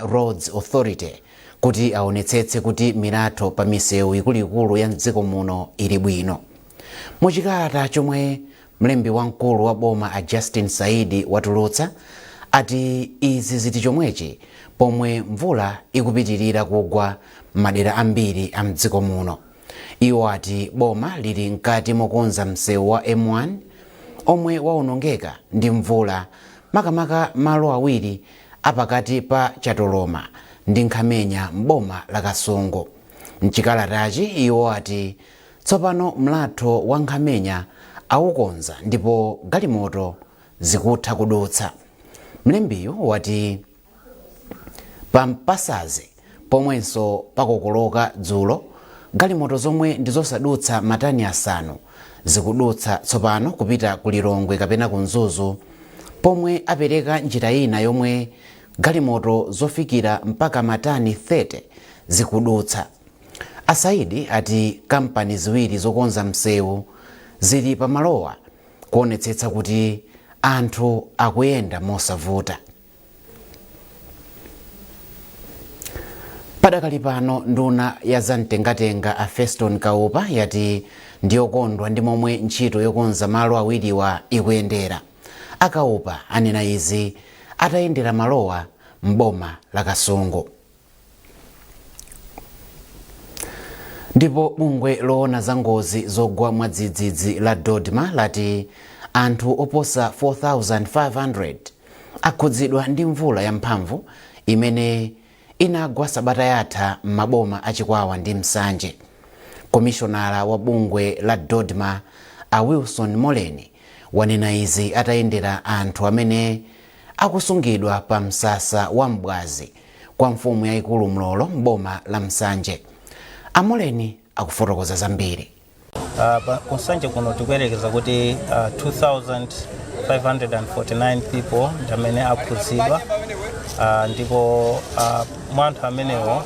Roads Authority kuti aonetsetse kuti milatho pa misewu ikuluikulu ya mdziko muno ili bwino. Muchikalata chomwe mlembi wamkulu wa boma a Justin Saidi watulutsa, ati izi ziti chomwechi pomwe mvula ikupitirira kugwa m'madera ambiri a mdziko muno. Iwo ati boma lili mkati mokonza msewu wa M1 omwe waonongeka ndi mvula, makamaka malo awiri apakati pa Chatoloma ndi Nkhamenya m'boma la Kasungu. Mchikalatachi iwo ati tsopano mlatho wa Nkhamenya awukonza ndipo galimoto zikutha kudutsa. Mlembiyu wati pa Mpasazi pomwenso pakokoloka dzulo, galimoto zomwe ndizosadutsa matani 5 zikudutsa tsopano kupita ku Lilongwe kapena ku Mzuzu, pomwe apereka njira ina yomwe galimoto zofikira mpaka matani 30 zikudutsa. A Saidi ati kampani ziwiri zokonza msewu zili pamalowa kuonetsetsa kuti anthu akuyenda mosavuta. Padakali pano nduna ya zamtengatenga a Feston Kaupa yati ndiyokondwa ndi momwe ntchito yokonza malo awiriwa ikuyendera. A Kaupa anena izi atayendera malowa m'boma la Kasungu. Ndipo bungwe loona za ngozi zogwa mwadzidzidzi la DoDMA lati anthu oposa 4,500 akhudzidwa ndi mvula yamphamvu imene inagwa sabata yatha m'maboma a Chikwawa ndi Nsanje. Komishonala wa bungwe la DoDMA a Wilson Moleni wanena izi atayendera anthu amene akusungidwa pa msasa wa Mbwazi kwa mfumu yaikulu Mlolo m'boma la Nsanje. A Moleni akufotokoza zambiri. Ku Nsanje kuno tikuyerekeza kuti 2549 people ndi amene akhudzidwa, ndipo mwa anthu amenewo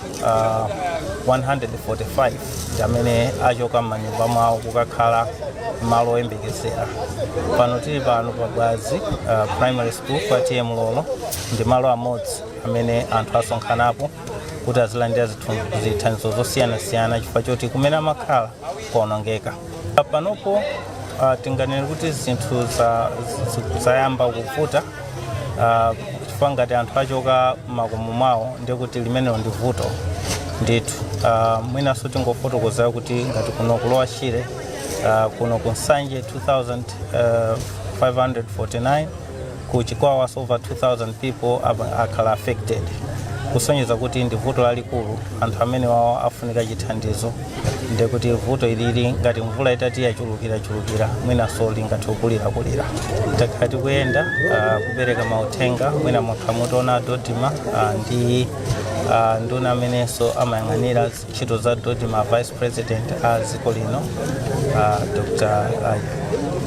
145 ndi amene achoka m'manyumba mwawo kukakhala malo oyembekezera. Pano tili pano pa Bwazi Primary School kwa T/A Mlolo ndi malo amodzi amene anthu asonkhanapo kuti azilandira zithandizo zosiyanasiyana chifukwa choti kumene amakhala kwaonongeka. Panopo tinganene kuti zinthu zayamba kuvuta, chifukwa ngati anthu achoka m'makomo mwawo ndiye kuti limenelo ndi vuto ndithu. Mwinanso tingofotokozera kuti ngati kuno ku Lower Shire, kuno ku Nsanje 2549, ku Chikwawa over 2000 people akhala affected, kusonyeza kuti ndi vuto lalikulu. Anthu amene wawo afunika chithandizo. Ndiye kuti vuto ilili ngati mvula itati yachulukirachulukira mwinanso lingathe kukulirakulira. Takhala tikuyenda kupereka mauthenga. Mwina munthu amutiona DoDMA ndi nduna amenenso amayang'anira ntchito za DoDMA, Vice President a dziko lino, Dr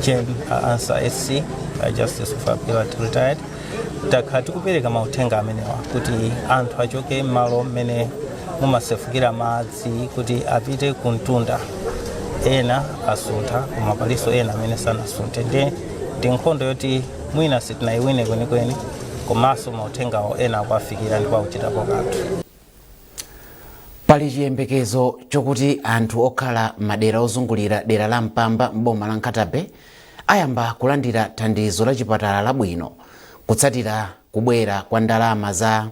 Jane Ansah SC, Justice of Appeal retired. Takhala tikupereka mauthenga amenewa kuti anthu achoke m'malo mmene mumasefukira madzi kuti apite ku mtunda. Ena asuntha, koma palinso ena amene sanasunthe. Ndiye ndi nkhondo yoti mwina sitinayiwine kwenikweni, komanso mauthengawo ena akuafikira ndipo akuchitapo kanthu. Pali chiyembekezo chokuti anthu okhala m'madera ozungulira dera la Mpamba m'boma la Nkhata Bay ayamba kulandira thandizo la chipatala labwino kutsatira kubwera kwa ndalama za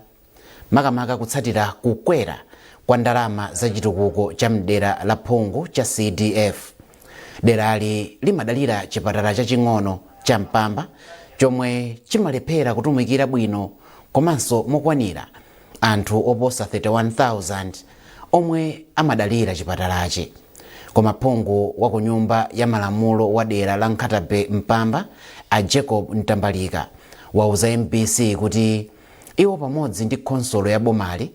makamaka kutsatira kukwera kwa ndalama za chitukuko cha mdera la phungu cha CDF. Derali limadalira chipatala chaching'ono cha Mpamba chomwe chimalephera kutumikira bwino komanso mokwanira anthu oposa 31,000 omwe amadalira chipatalachi. Koma phungu wa ku nyumba ya malamulo wa dera la Nkhata Bay Mpamba a Jacob Mtambalika wauza MBC kuti iwo pamodzi ndi khonsolo ya bomali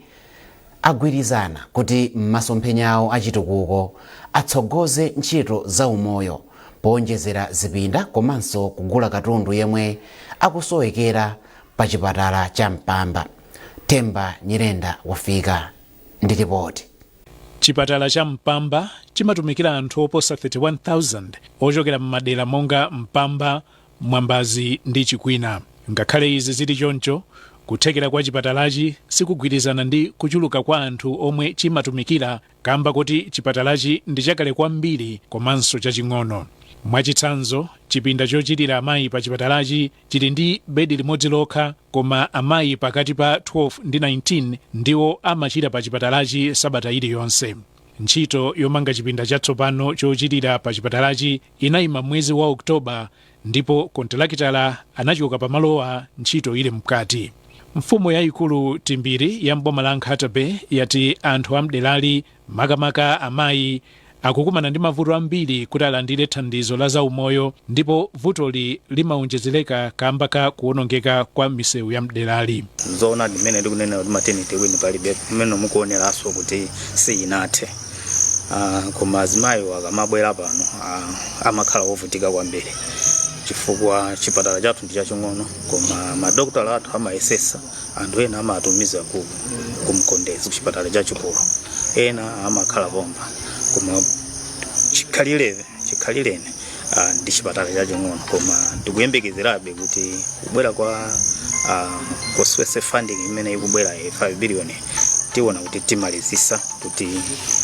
agwirizana kuti m'masomphenya awo achitukuko atsogoze ntchito za umoyo powonjezera zipinda komanso kugula katundu yemwe akusowekera pa chipatala cha Mpamba. Themba Nyirenda wafika ndi ripoti. Chipatala cha Mpamba chimatumikira anthu oposa 31,000 ochokera m'madera monga Mpamba, Mwambazi ndi Chikwina. Ngakhale izi zili choncho, Kuthekera kwa chipatalachi sikugwirizana ndi kuchuluka kwa anthu omwe chimatumikira, kamba kuti chipatalachi ndi chakale kwambiri komanso chaching'ono. Mwachitsanzo, chipinda chochirira amayi pa chipatalachi chili ndi bedi limodzi lokha, koma amayi pakati pa 12 ndi 19 ndiwo amachira pa chipatalachi sabata iliyonse. Ntchito yomanga chipinda chatsopano chochirira pa chipatalachi inayima mwezi wa Oktoba, ndipo kontilakitala anachoka pamalowa ntchito ili mkati. Mfumu yayikulu Timbiri ya mboma la Nkhata Bay yati anthu amderali, makamaka amayi, akukumana ndi mavuto ambiri kuti alandire thandizo la zaumoyo, ndipo vutoli limawonjezereka kamba ka kuwonongeka kwa misewu ya mderali. Zoona, ndimene ndikunena kuti maternity wing palibe, mmene mukuoneranso kuti siyinathe. Koma azimayi akamabwera pano amakhala ovutika kwambiri chifukwa chipatala chathu ndi chaching'ono, koma madokotala athu amayesesa. Anthu ena amatumiza ku Mkondezi, ku chipatala chachikulu, ena amakhala pompa, koma chikhalirene ndi chipatala chaching'ono. Koma tikuyembekezerabe kuti kubwera kwa constituency funding imene ikubwera 5 billion, tiona kuti timalizisa kuti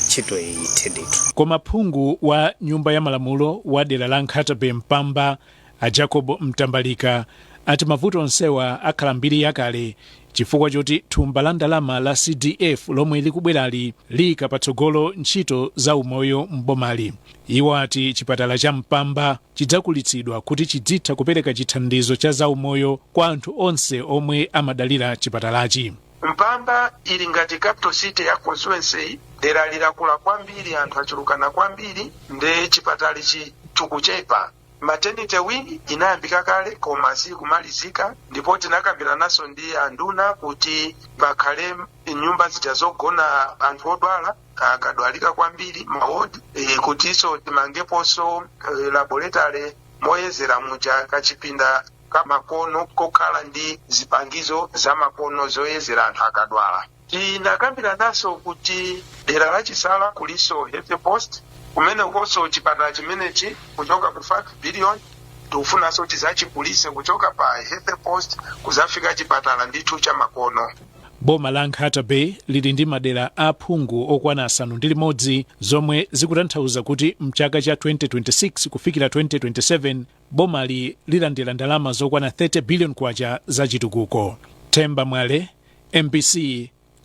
ntchito iyi ithe ndithu. Koma phungu wa nyumba ya malamulo wa dera la Nkhata Bay Mpamba, a Jacob Mtambalika, ati mavuto onsewa akhala mbiri yakale chifukwa choti thumba la ndalama la CDF lomwe likubwerali liyika patsogolo ntchito za umoyo m'bomali. Iwo ati chipatala cha Mpamba chidzakulitsidwa kuti chidzitha kupereka chithandizo cha zaumoyo kwa anthu onse omwe amadalira chipatalachi. Mpamba ili ngati capital city ya constituency. Dera lilakula kwambiri, anthu achulukana kwambiri, nde chipatala ichi chikuchepa. Maternity wing inayambika kale koma sikumalizika, ndipo tinakambiranaso ndi anduna kuti pakhale nyumba zija zogona anthu odwala akadwalika kwambiri, ma ward, kutinso timangeponso laboratory moyezera muja, kachipinda kamakono kokhala ndi zipangizo zamakono zoyezera anthu akadwala. Tinakambiranaso kuti dera la Chisala kuliso health post, kumenekonso chipatala chimenechi kuchoka ku 5 billion tikufunanso tizachikulise kuchoka pa health post kuzafika chipatala ndithu chamakono. Boma la Nkhata Bay lili ndi madera aphungu okwana 6, zomwe zikutanthauza kuti mchaka cha 2026 kufikira 2027 bomali lilandira ndalama zokwana 30 billion kwacha za chitukuko. Themba Mwale, MBC,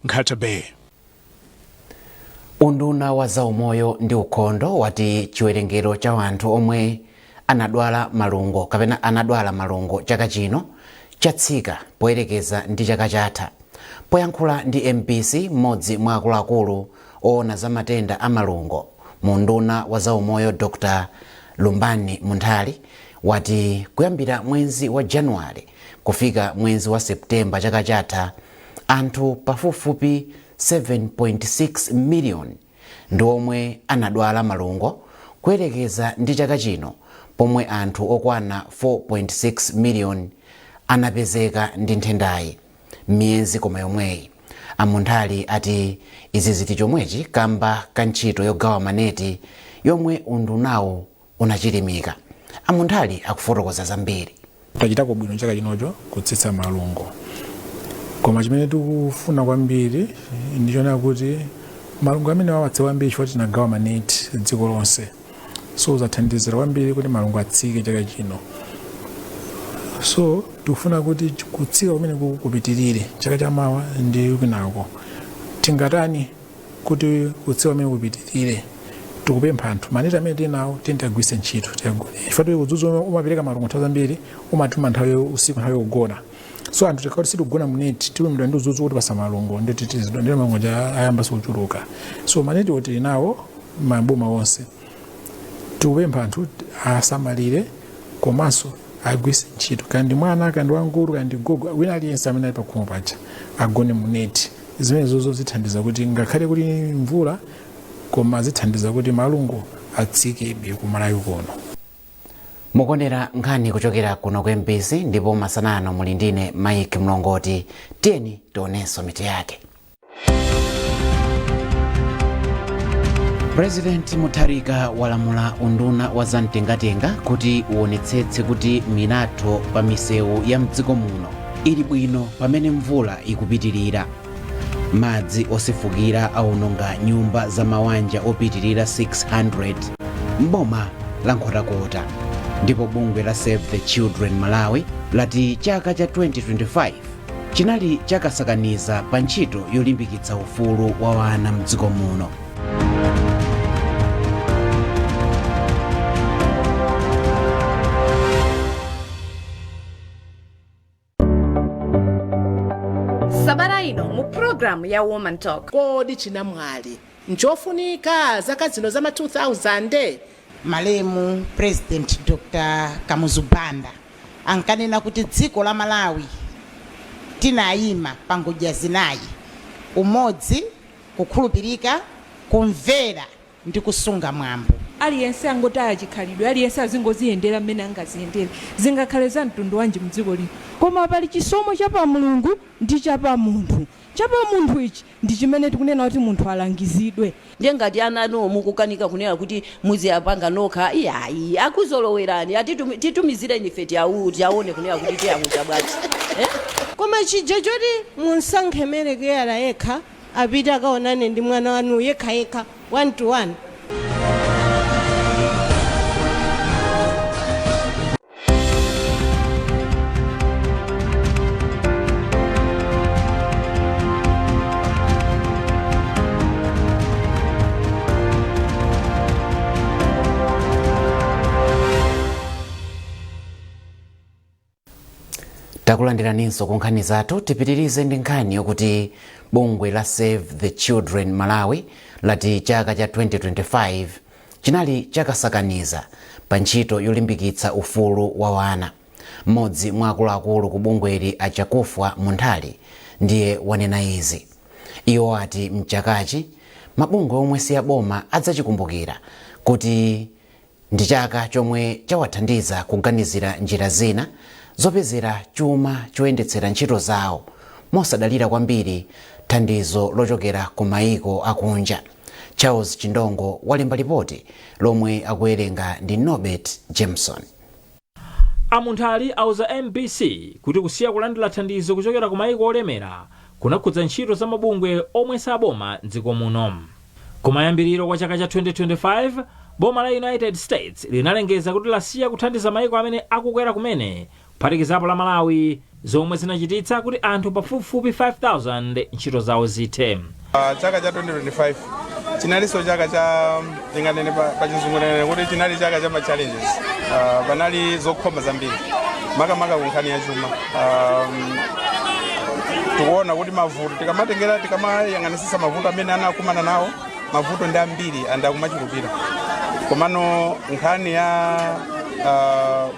Nkhata Bay. Unduna wa zaumoyo ndi ukhondo wati chiwerengero cha anthu omwe anadwala malungo kapena anadwala malungo chaka chino chatsika poyerekeza ndi chaka chatha. Poyankhula ndi MBC, mmodzi mwa akuluakulu oona za matenda a malungo mu unduna wa zaumoyo, Dr Lumbani Munthali, wati kuyambira mwezi wa Januwale kufika mwezi wa Septemba chaka chatha, anthu pafupifupi 7.6 miliyoni ndi omwe anadwala malungo, kuyerekeza ndi chaka chino pomwe anthu okwana 4.6 miliyoni anapezeka ndi nthendayi miyezi koma yomweyi. Amunthali ati izi ziti chomwechi kamba ka ntchito yogawa maneti yomwe undunawo unachilimika. Amunthali akufotokoza zambiri. Tachitako bwino chaka chinocho kutsitsa malungo, koma chimene tikufuna kwambiri ndichonena kuti malungo amene wawatsa kwambiri chifukwa tinagawa maneti dziko lonse, so zathandizira kwambiri kuti malungo atsike chaka chino. So tikufuna kuti kutsika kumene kupitirire chaka chamawa ndi kwinako. Tingatani kuti kutsika kumene kupitirire? Tikupempha anthu, maneti amene tili nawo tiyeni tiyagwiritse ntchito, tiyagone, chifukwa tili udzudzu umapereka malungo nthawi zambiri umatuma nthawi usiku, nthawi yogona. So anthu tikakati sitikugona muneti, tilumidwa ndi udzudzu kuti pasa malungo, nditi ndi malungo ja ayamba sikuchuluka. So maneti tili nawo maboma onse, tikupempha anthu asamalire komanso agwiritse ntchito. Kandi mwana, kandi wamkulu, kandi gogo, wina aliyense amene ali pakhomo paja agone muneti. Zimene zozo zithandiza kuti ngakhale kuti mvula, koma zithandiza kuti malungo atsikebe kumalawi kuno. Mukuonera nkhani kuchokera kuno ku MBC, ndipo masanano muli ndine Mike Mlongoti. Tiyeni tionenso mitu yake. President Mutharika walamula unduna wa zamtengatenga kuti uonetsetse kuti milatho pa misewu ya mdziko muno Ili bwino pamene mvula ikupitirira. Madzi osefukira awononga nyumba za mawanja opitirira 600 mboma la Nkhotakota, ndipo bungwe la Save the Children Malawi lati chaka cha 2025 chinali chakasakaniza pa ntchito yolimbikitsa ufulu wa wana mdziko muno. Sabata ino mu programu ya Woman Talk. Kodi chinamwali nchofunika zaka zino za ma 2000? Malemu President Dr Kamuzu Banda ankanena kuti dziko la Malawi tinayima pa ngodya zinayi: umodzi, kukhulupirika, kumvera ndi kusunga mwambo. Aliyense angotaya chikhalidwe, aliyense azingoziyendera mmene angaziyendere, zingakhale za mtundu wanji mdziko lino? Koma pali chisomo cha pa Mulungu ndi cha pa munthu. Cha pa munthu ichi ndi chimene tikunena kuti munthu alangizidwe. Ndiye ngati ana anuwo mukukanika kunena kuti muziyapanga nokha, iyayi, akuzolowerani. Atitumizireni ife tiyaone kunena kuti tiyakucha bwanji, eh? Koma chija choti munsankhe male carer yekha apite akaonane ndi mwana wanu yekhayekha, one to one. Takulandiraninso ku nkhani zathu. Tipitirize ndi nkhani yokuti bungwe la Save the Children Malawi lati chaka cha 2025 chinali chakasakaniza pa ntchito yolimbikitsa ufulu wa wana. Mmodzi mwa akuluakulu ku bungweli, a Chakufwa Munthali, ndiye wanena izi. Iwo ati mchakachi mabungwe omwe si aboma adzachikumbukira kuti ndi chaka chomwe chawathandiza kuganizira njira zina zopezera chuma choyendetsera ntchito zawo mosadalira kwambiri thandizo lochokera ku mayiko akunja. Charles Chindongo walemba lipoti lomwe akuwerenga ndi Norbert Jameson. A Munthali auza MBC kuti kusiya kulandira thandizo kuchokera ku mayiko olemera kunakhudza ntchito za mabungwe omwe saboma mdziko muno. Kumayambiriro kwa chaka cha 2025, boma la United States linalengeza kuti lasiya kuthandiza mayiko amene akukwera kumene, kuphatikizapo la Malawi, zomwe zinachititsa kuti anthu pafupifupi 5000 ntchito zawo zithe. Chaka cha 2025 chinalinso chaka cha, tinganene pa Chizungu nene kuti chinali chaka cha ma challenges. Panali zokhoma zambiri, makamaka ku nkhani ya chuma. Tikuona kuti mavuto, tikamatengera, tikamayang'anisisa mavuto amene anakumana nawo, mavuto ndi ambiri and akumachulukira. Komano nkhani ya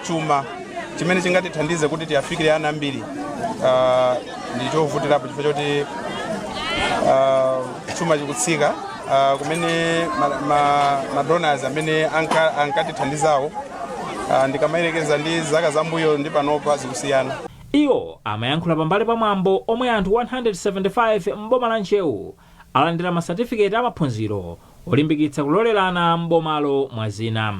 chuma chimene chingatithandize kuti tiyafikire ana ambiri ndi chovutirapo, chifukwa choti chuma chikutsika, kumene ma donors amene ankatithandizawo, ndikamayerekeza ndi zaka zambuyo ndi panopa, zikusiyana. Iwo amayankhula pambali pa mwambo omwe anthu 175 m'boma la Ntcheu alandira masatifiketi amaphunziro olimbikitsa kulolerana m'bomalo, mwa zina.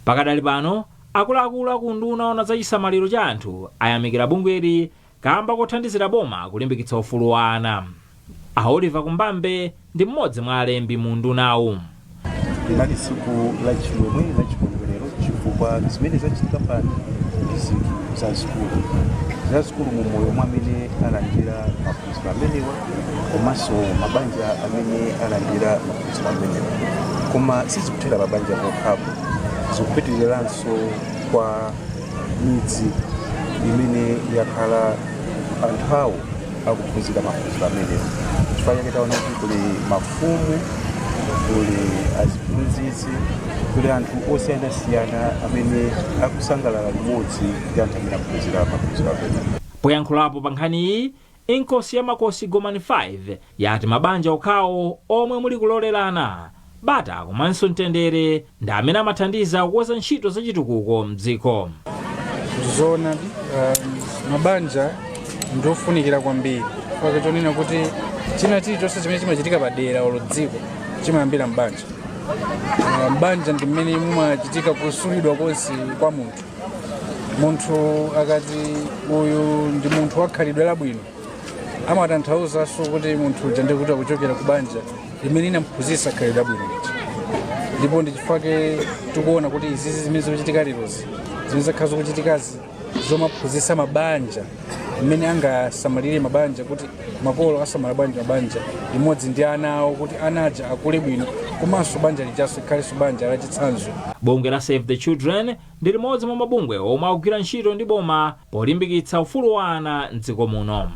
Pakadali pano, akuluakulu aku unduna ona za chisamaliro cha anthu ayamikira bungweli kamba kothandizira boma kulimbikitsa ufulu wa ana. A Oliver Kumbambe ndi mmodzi mwa alembi mu undunawu. Linali tsiku la chimwemwe, la chikondwerero, chifukwa zimene zachitika pano ndi zinthu zazikulu, zazikulu mu moyo mwa amene alandira maphunziro amenewa komanso mabanja amene alandira maphunziro amenewa. Koma sizikuthera mabanja pokhapo, zikupitiriranso kwa midzi imene yakhala anthu awo akuphunzira maphunziro amenewa. Chifukwa chake taona kuti kuli mafumu, kuli aziphunzitsi, kuli anthu osiyanasiyana amene akusangalala limodzi ndi anthu amene akuphunzira maphunziro amenewa. Poyankhulapo pa nkhaniyi, Inkosi ya Makosi Gomani 5 yati mabanja okhawo omwe muli kulolerana, bata komanso mtendere ndi amene amathandiza kukonza ntchito zachitukuko mdziko. Zoonadi, mabanja ndiofunikira kwambiri, chifukwa chonena kuti china chilichonse chimene chimachitika padera olo dziko chimayambira mbanja. Mbanja ndi mmene mumachitika kusulidwa konse kwa munthu. Munthu akati uyu ndi munthu wakhalidwe labwino, amatanthauzanso kuti munthu uja ndikuti akuchokera ku banja limene linamphunzitsa khalidwe labwino lija. Ndipo ndi chifukwa tikuona kuti izizi zimene zikuchitika lerozi, zimene zakhala zikuchitikazi, zomaphunzitsa mabanja mmene angasamalire mabanja, kuti makolo asamala bwanji mabanja limodzi ndi ana awo, kuti ana aja akule bwino, komanso banja lijaso ikhalenso banja lachitsanzo. Bungwe la Save the Children ndi limodzi mwa mabungwe omwe akugwira ntchito ndi boma polimbikitsa ufulu wa ana mdziko muno.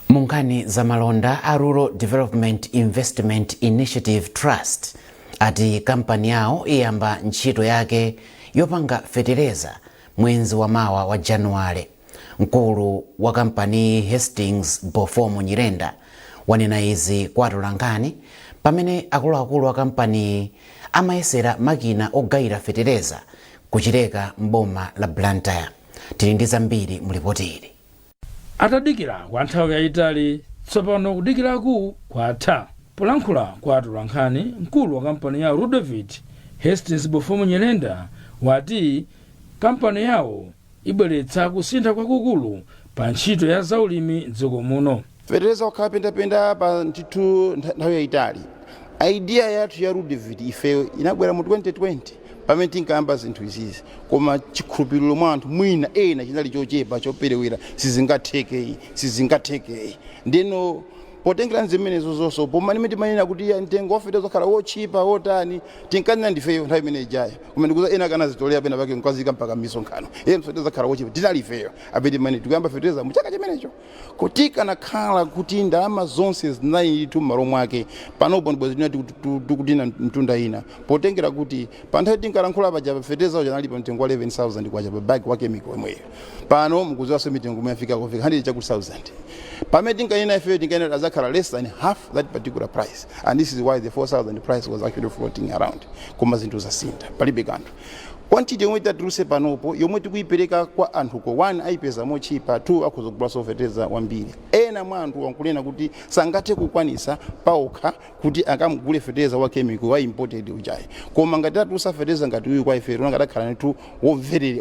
Mu nkhani za malonda, a Rural Development Investment Initiative Trust ati kampani yawo iyamba ntchito yake yopanga fetereza mwezi wa mawa wa Januwale. Mkulu wa kampani, Hastings Bofomo Nyirenda, wanena izi kwa atolankhani pamene akuluakulu a kampani amayesera makina ogayira fetereza kuchileka mboma la Blantyre. Tili ndi zambiri mu ripoti ili. Atadikira kwa nthawi yayitali, tsopano kudikiraku kwatha. Polankhula kwa atolankhani, mkulu wa kampani ya Rudevit, Hastings Bofomo Nyirenda, wati kampani yawo ibweretsa kusintha kwakukulu pa ntchito ya zaulimi mdziko muno. Fetereza wakhala pendapenda pa ndithu nthawi yayitali. Idea yathu ya Rudevit ifeyo inabwera mu 2020 pamene tinkayamba zinthu izizi, koma chikhulupiriro mwa anthu mwina ena chinali chochepa, choperewera, sizingathekeyi, sizingathekeyi. Ndeno potengera zimenezo zonso, pomwe timanena kuti ya mtengo wa fetereza wakhala wotchipa wotani, tinkanena ndifeyo nthawi imene ijayo, koma ndikuza ena kana zitolera pena pake nkazika mpaka misonkhano iye fetereza khala wotchipa. Tinali ifeyo apeti mane tikuyamba fetereza mu chaka chimenecho, kuti kanakhala kuti ndalama zonse zinali ndithu m'malo mwake, panopo ndipo zinati tikutina mtunda ina, potengera kuti pa nthawi tinkalankhula paja, fetereza uja anali pa mtengo wa 11,000 kwacha pa bag wa chemical imweyo. Pano mukuziwanso mitengo imwe yafika kufika 100 chakuti 1000. Pamene tinkanena ifeyo, tinkanena azakhala less than half that particular price, and this is why the 4000 price was actually floating around. Koma zinthu zasintha, palibe kanthu. Quantity yomwe tatuluse panopo, yomwe tikuyipereka kwa anthuko, 1 ayipeza mochipa, 2 akhoza kugulaso fetereza wambiri. Ena mwa anthu wankunena kuti sangathe kukwanisa paokha kuti akamugule fetereza wa chemical wa imported ujayi, koma ngati tatulusa fetereza ngati uyu kwa ife, ngati ndithu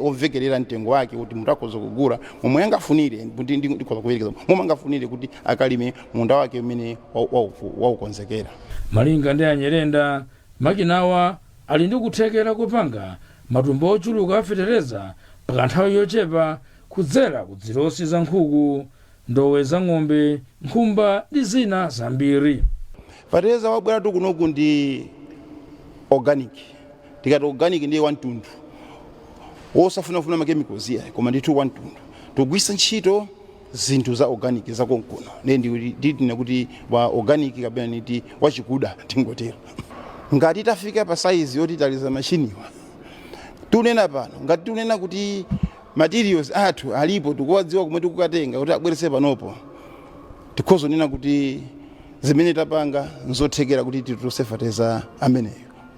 womvekerera mtengo wake kuti munthu akhoza kugula momwe angafunire, kuti ndikhoza kuyerekeza momwe angafunire kuti akalime munda wake umene waukonzekera. Malinga ndi Anyerenda, makinawa ali ndi kuthekera kupanga matumba ochuluka a fetereza pakanthawi yochepa kudzera ku dzilosi za nkhuku, ndowe za ng'ombe, nkhumba ndi zina zambiri. Fetereza wabwera tu kunoku ndi organic. Tikati organic, ndiye wamtundu wosafunafuna ma chemicals iya, koma ndithu wamtundu tugwisa ntchito zinthu za organic zakonkuno. Ndiye nditina kuti wa organic kapena niti wachikuda, tingotero. Ngati tafika pa size yoti taliza machiniwa tunena pano, ngati tunena kuti materials athu alipo, tikuwadziwa kumwe tikukatenga kuti abweretse panopo, tikhoza kunena kuti zimene tapanga nzothekera kuti tituluse fertilizer ameneyo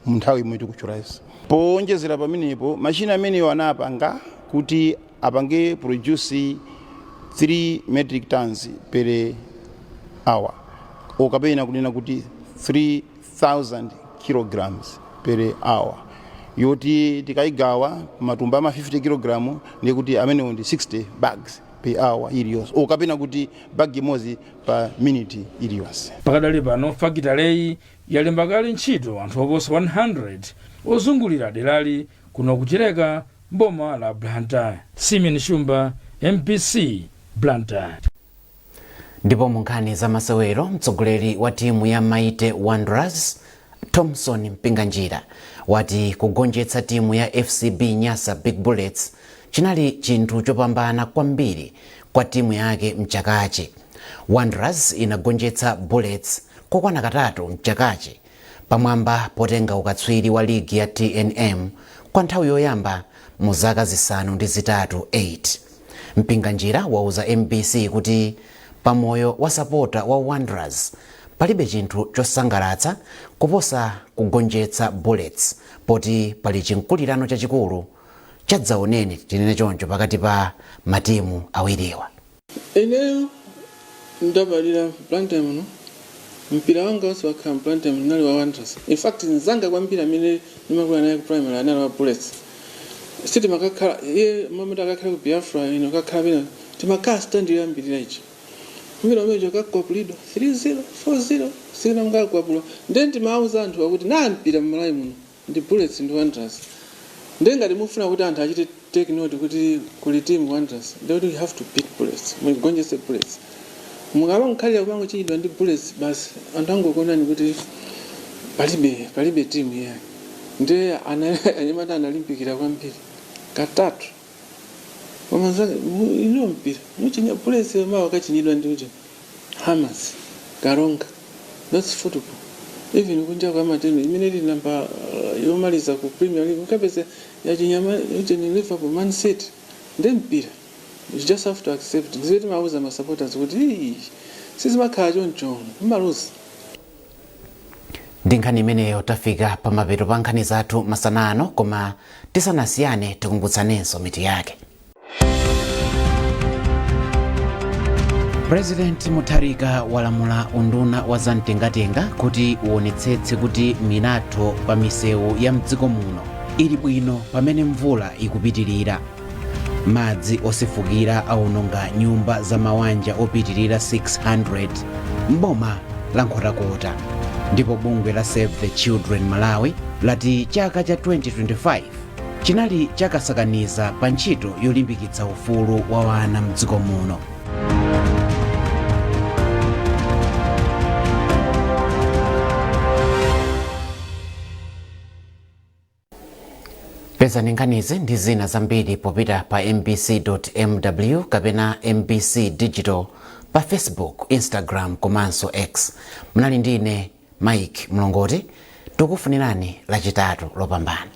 mu nthawi imwe tikuchulazi. Powonjezera pamenepo, machina ameneyo anapanga kuti apange produce 3 metric tons per hour, okapena kunena kuti 3000 kilograms per hour, yoti tikayigawa matumba ama 50 kg, ndiye kuti amenewo ndi 60 bags per hour iliyonse, okapena kuti bag imodzi pa minute iliyonse. Pakadali pano, fakitaleyi yalemba kale ntchito anthu oposa 100 ozungulira derali kuno kuchileka, mboma la Blantyre. Simeon Shumba, MBC, Blantyre. Ndipo mu nkhani za masewero, mtsogoleri wa timu ya Mighty Wanderers, Thompson Mpinganjira, wati kugonjetsa timu ya FCB Nyasa Big Bullets chinali chinthu chopambana kwambiri kwa timu yake mchakachi. Wanderers inagonjetsa Bullets kokwana katatu mchakachi, pamwamba potenga ukatswiri wa ligi ya TNM kwa nthawi yoyamba mu zaka 8 8. Mpinganjira wauza MBC kuti pamoyo wa sapota wa Wanderers palibe chinthu chosangalatsa kuposa kugonjetsa Bullets, poti pali chinkulirano chachikulu chadzaoneni, tinene choncho, pakati pa matimu awiriwa. Ineyo ndapalira Blantyre muno. Mpira wanga wonse wakhala Blantyre ndinali wa Wanderers. In fact, nzanga kwambiri amene ndimakula naye ku primary anali wa Bullets. Sitimakakhala iye mamati akakhala ku Biafra, ino kakhala pena, timakhala stand yoyambirira ichi mpira umene kakwapulidwa 3-0, 4-0, sikina mkakwapulwa. Ndiye ndimauza anthu akuti na mpira mmalawi muno ndi Bullets ndi Wanderers. Ndiye ngati mufuna kuti anthu achite take note kuti kuli team Wanderers, ndiye kuti you have to beat Bullets, muigonjese Bullets. Mukamangokhalira kumangochinyidwa ndi Bullets basi, anthu angokuonani kuti palibe team iyayi. Ndiye anyamata analimbikira kwambiri katatu, koma ino mpira muchinya Bullets, mawa kachinyidwa ndi uja Hammers, Karonga. That's football. Even kunja kwa matenu imene ili namba yomaliza ku Premier League, ukapeza yachinyama uje ni Liverpool, Man City. Ndi mpira, you just have to accept. Ndiye timauza ma supporters kuti, "Ii, sizimakhala choncho, mmaluzi." Ndi nkhani imeneyo tafika pamapeto pa nkhani zathu masana ano, koma tisanasiyane tikumbutsanenso mitu yake. President Mutharika walamula unduna wa zamtengatenga kuti uonetsetse kuti milatho pa misewu ya mdziko muno ili bwino pamene mvula ikupitirira. Madzi osefukira awononga nyumba za mawanja opitirira 600 mboma la Nkhotakota. Ndipo bungwe la Save the Children Malawi lati chaka cha 2025 chinali chakasakaniza pa ntchito yolimbikitsa ufulu wa wana mdziko muno. Pezani nkhanizi ndi zina zambiri popita pa mbc.mw kapena MBC Digital pa Facebook, Instagram komanso X. Mnali ndine Mike Mlongoti. Tikufunirani Lachitatu lopambana.